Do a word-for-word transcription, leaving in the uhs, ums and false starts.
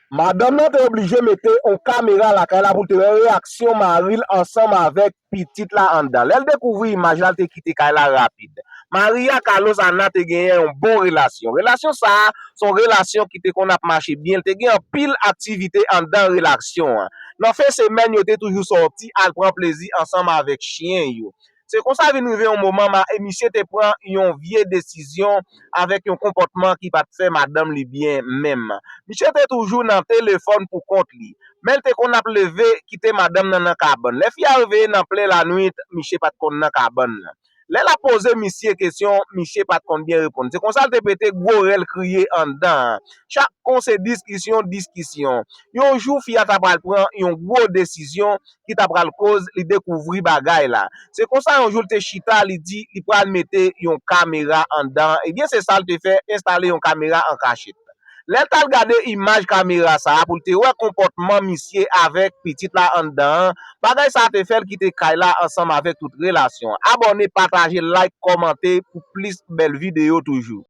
Madanm nan te oblije mete yon kamera lakay la pou l te wè reyaksyon mari l ansanm avèk pitit la anndan. Lè l dekouvri imaj la, l te kite kay la rapid. Maria Carlos Ana te genyen yon bon relasyon. Relasyon sa a, se yon relasyon ki te konn ap mache byen. L te gen anpil aktivite anndan relasyon an. Nan fen semèn, yo te toujou sòti al pran plezi ansanm avèk chen yo. Se konsa vin rive yon moman, ma, e misye te pran yon vye desizyon avèk yon konpòtman ki pa t fè madanm li byen menm. Misye te toujou nan telefòn pou kont li, men l te konn ap leve kite madanm nan nan kabann. Lè fi a reveye nan plen lanwit, misye pa t konn nan kabann nan. Lè l ap poze misye kesyon, misye pa t konn byen reponn. Se konsa l te pete gwo rèl kriye anndan an. Chak kou se diskisyon, diskisyon. Yon jou, fi a ta pral pran yon gwo desizyon ki ta pral koz li dekouvri bagay la. Se konsa yon jou l te chita, li di li pral mete yon kamera anndan. Ebyen, se sa l te fè, enstale yon kamera an kachèt. Lè l t al gade imaj kamera sa a pou l te wè konpòtman misye avèk pitit la anndan an, bagay sa a te fè l kite kay la ansanm avèk tout relasyon an. Abòne, pataje, like, kòmante pou plis bèl videyo toujou.